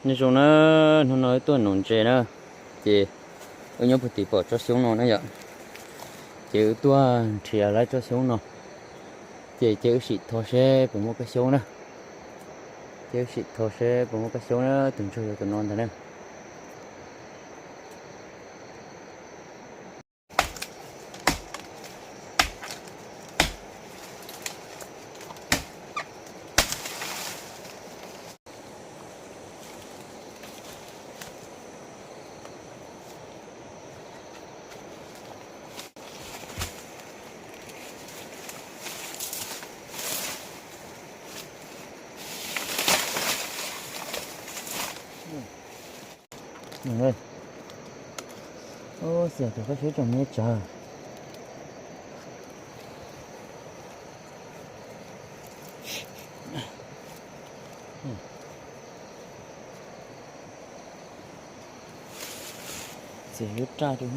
Nyob zoo na, hnub no wb tuaj nuv ntses na, ces wb nyob puag tim pom tsob xyoob no na yom, ces wb tuaj nrhiav lawv tsob xyoob no, ces cia wb sim tho seb puas muaj kab xyoob na, cia wb sim tho seb puas muaj kab xyoob na, tus ntsuag yog tus no ntag na. Ua xyov cov kab xyoob tseem me tsawg. Txiav lub raj rau.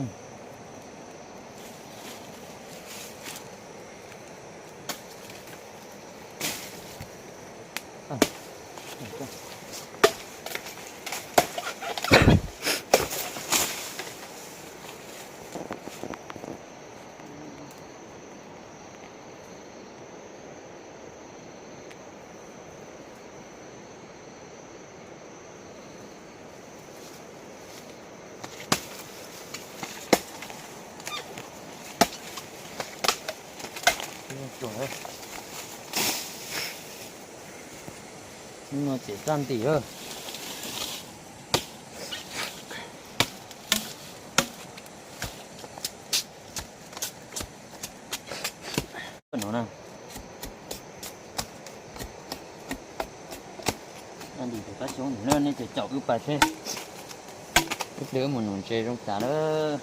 Hnub no txiav raj ntim lawm. No na, raj ntim tus kab xyoob na, nej caum caum wb pais seb, wb mus nuv ntses zoo cas lawm.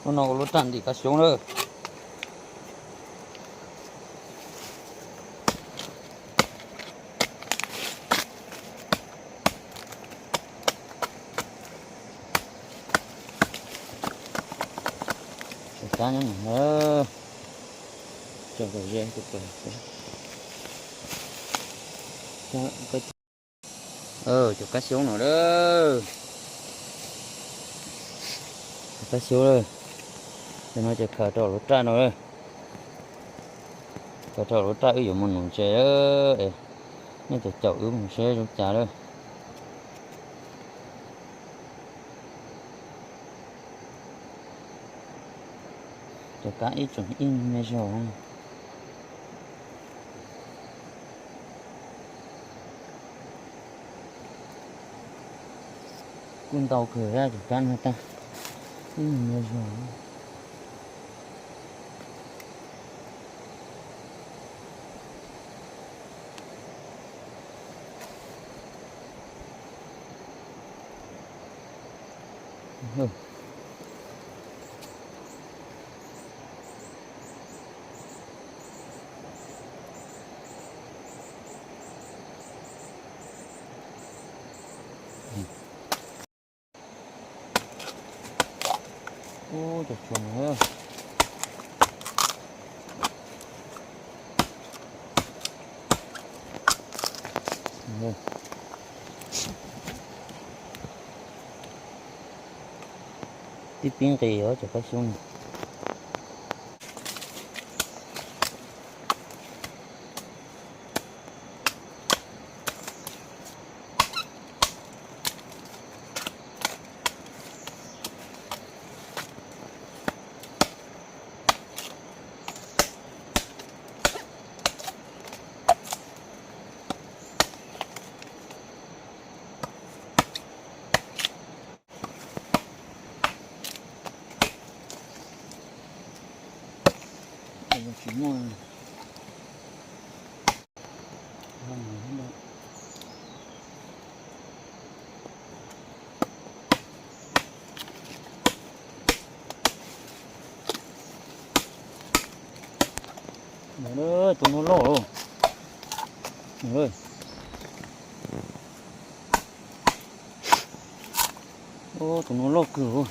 Hnub no ua lub raj ntim kab xyoob lawm. Cov kab nyob no, cov kab ze, cov kab xyoob no lawm. Cov kab xyoob lawm. Cov no ces khaws rau lub raj no lawm. Khaws rau lub raj wb yuav mus nuv ntses lawm. Nej caum caum wb mus seb zoo cas lawm. Cov kab ib tsoom ib me zog. Kuj ntau kawg cov kab no tag, ib me zog. Ub, cov tshuas no. Tib pib nqis os cov kab xyoob no. Tus no loj. Tus no loj kawg.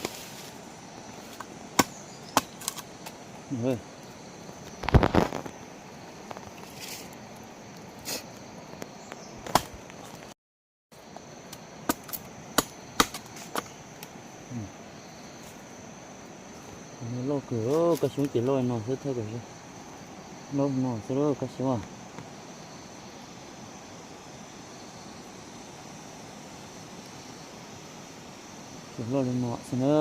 Tus no loj kawg, kab xyoob ces loj li no xwb thiab, loj no xwb lawm kab xyoob. Tus loj li no xwb na.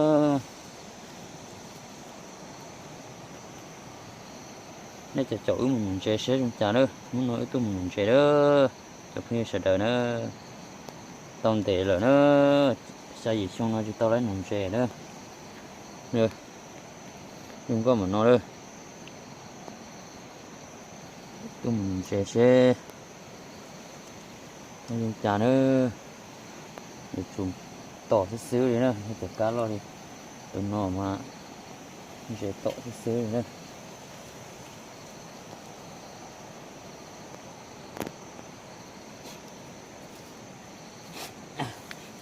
Nej caum caum wb mus nuv ntses seb zoo cas na, hnub no wb tuaj mus nuv ntses na. Cov phooj ywg sawv daws na, tau ntev lawm na, xya yim xyoo no tsis tau lawb nuv ntses na. Zoo nkauj npaum no na. Tuaj mus nuv ntses seb zoo cas na. Yuav tsum tom xwb xwb li na, yog cov kab loj li tus no mas ntses tom xwb xwb li na.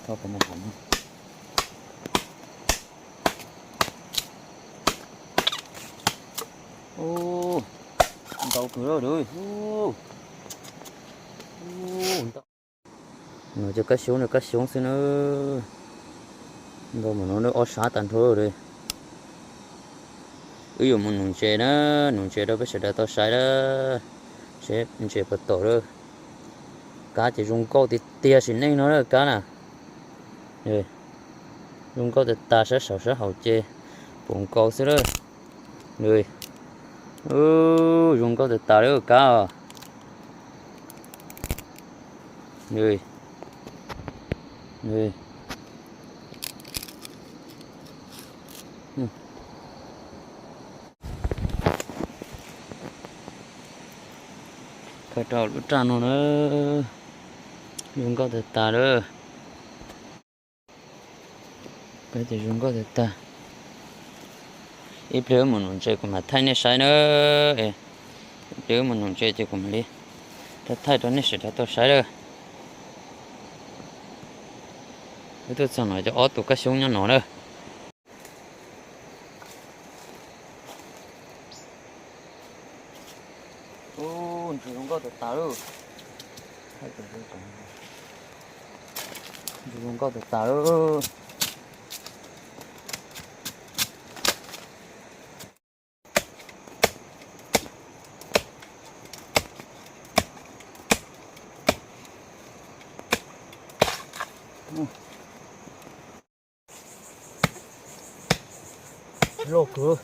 Ntau kawg li. No cov kab xyoob no kab xyoob xwb na. Ntau mas no ob sab tag nrho li. Wb yuav mus nuv ntses na, nuv ntses rau peb sawv daws tau saib na, seb ntses puas tom lawm. Kab ces zoo nkauj tiag tiag sim neej no na kab na. Zoo nkauj tas tas, sab saum sab hauv ces puv nkaus xwb lawm. Zoo nkauj tas tas li kab os. Khaws rau lub raj no na, zoo nkauj tas tas lawm. Peb ces zoo nkauj tas tas. Ib pliag wb mus nuv ntses kuv mam thaij nej saib na. Ib pliag wb mus nuv ntses ces kuv mam li thaij rau nej sawv daws tau saib lawm. Wb tuaj txog no cov ob tug kab xyoob nyob no na. Ub, ntses zoo nkauj tas tas lawm. Ntses zoo nkauj tas tas lawm. Loj kawg.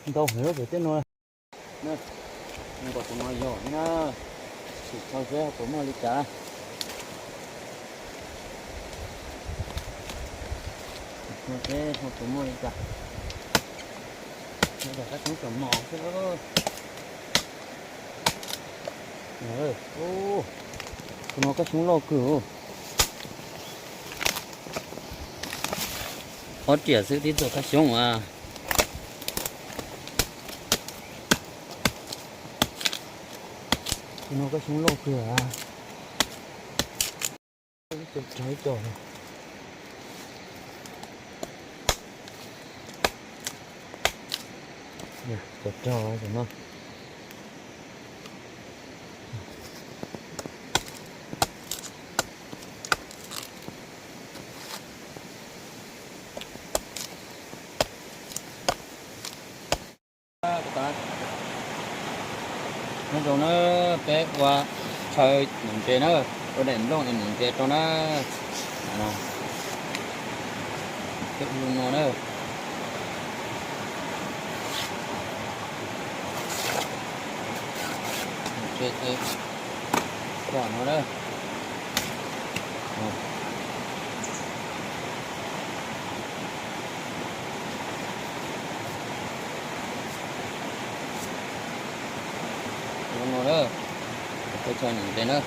Ntau heev lub pem tej no. Nkaus tus no yog thiab na, sim tso seb ho puas muaj li cas. Sim tso seb ho puas muaj li cas. Nyob tom kab xyoob tsom mos xwb. Tus no kab xyoob loj kawg. Ob riam xwb twb txog kab xyoob as. Tus no kab xyoob loj kawg as. Cov rog ib co, cov rog no. Nyob zoo na, peb ua chaw nuv ntses na, ua daim nplooj es nuv ntses rau na. Peb ua zoo no na. Ces, ces, cov no na. Cov no na, peb tso num ntses na.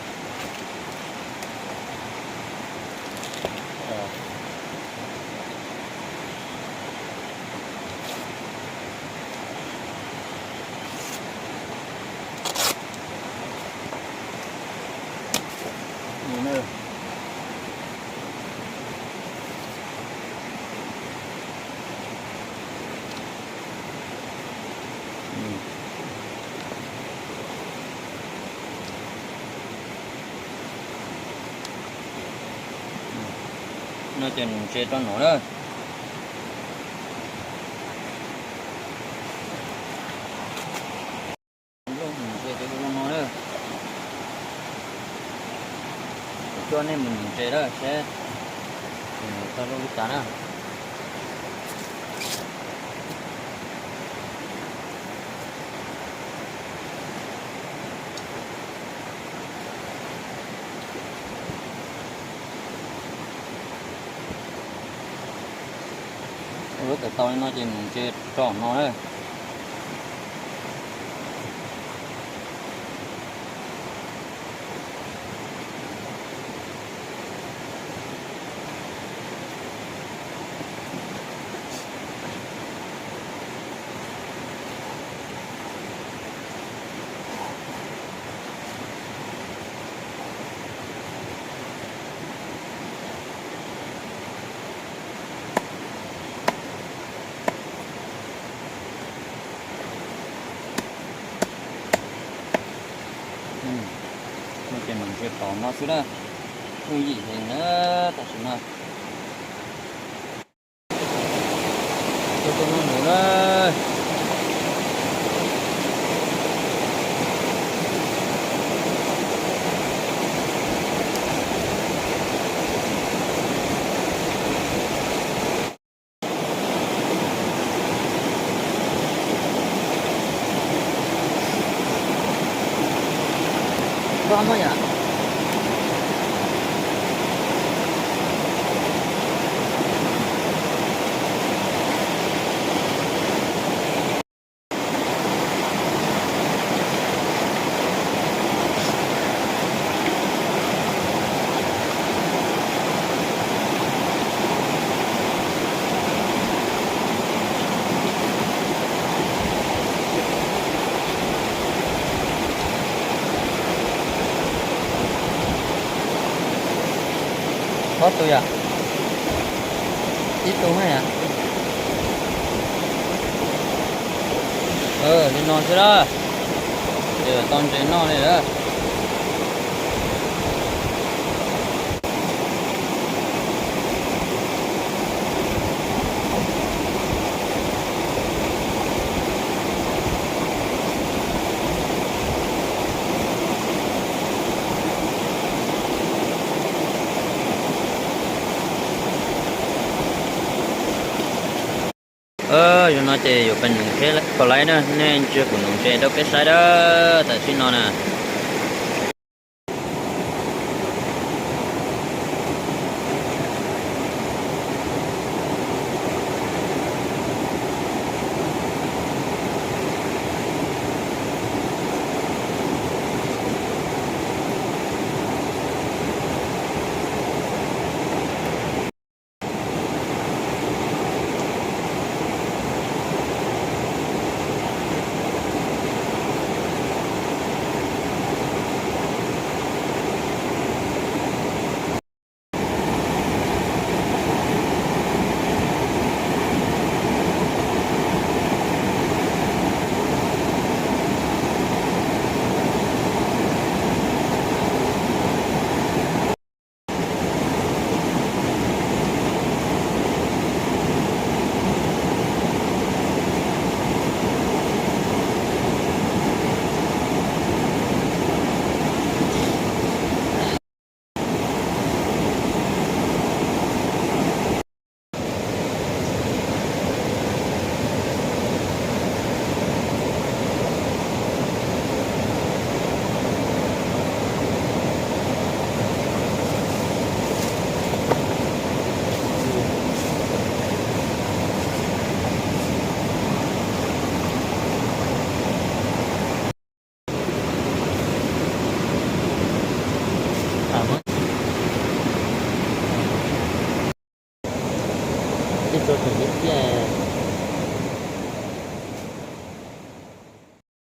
No ces num ntses rau no na. Lub num ntses ces ua zoo no na. Kuv coj nej mus num ntses na seb num tau lub li cas na. Lub tawm tau li no ces num ntses rau no na. No ces num ntses tom no xwb na. Yooj yim heev na tam sim no. Tus tus no num na. Koj muaj yam. Ob tug yom? Ib tug na yom? Li no xwb na. Ces yuav tau ntses noj li lawm. Yog no ces yuav pais num ntses kom laib na, nej ntsia kuv num ntses rau peb saib dab tam sim no na.